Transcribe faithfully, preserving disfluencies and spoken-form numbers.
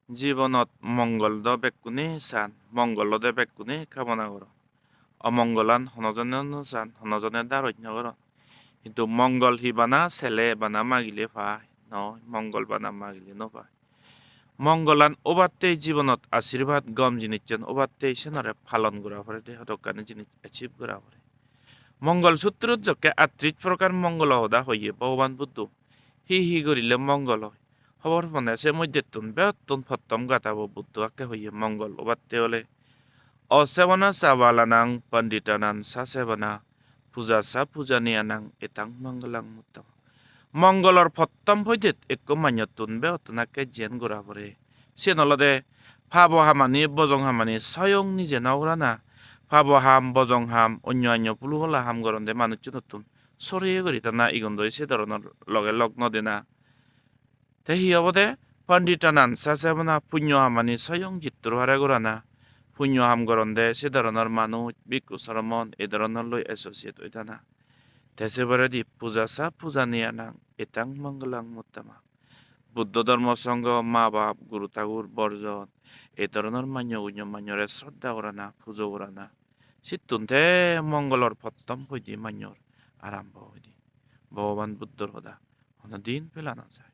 Jibonot mongol do bekkune san, mongol ode bekkune kamona goron. Omongolan hono jone no san, hono jone daroj no goron. Hintu mongol hi bana sele bana magile pai, noi, mongol bana magile no pai. Mongolan obatte jibonot ashirbad gom jinissan obatte senore palon gora porede, hodokkani jinis achieve gora pore. Mongol Sutrot jokke attrish prokar mongolo hoda hoye Bhogoban Buddho. Hi hi gorile mongol oi? Hobor pone se moddhettun begottun pottom gatabo Buddho akke hoye mongol obatte ole: Osebana ca balanang panditanang sasebana, puja ca pujaniyanang etang mangalang muttama. Mongolor pottom poidet ekko manjottun begottun akke jiyen gora pore. Siyen olode pabo hamani, bojong hamani soyong nije no gorana. Pabo ham, bojong ham, onyo onyo pulu pala ham goronde manucchunottun soriye guri tana igundoi se doronor loge log no dena. Te hi obode? Panditanan sasebana, punyo hamani soyong jittur pare gorana. Punyo ham goronde se doronor manuj, bhikkhu sromon, e doronor loi associate oi tana. Te se poredi puja ca pujaniyanang etang mangalang muttama. Buddho dhormo songho, ma bap, guru thakur, borjon, e doronor manyo gunyo manyore sroddha gorana, pujo gorana. Sittun te mongolor pottom poide manyor arambo oide. Bhogoban Buddhor hoda hono din pela no jai.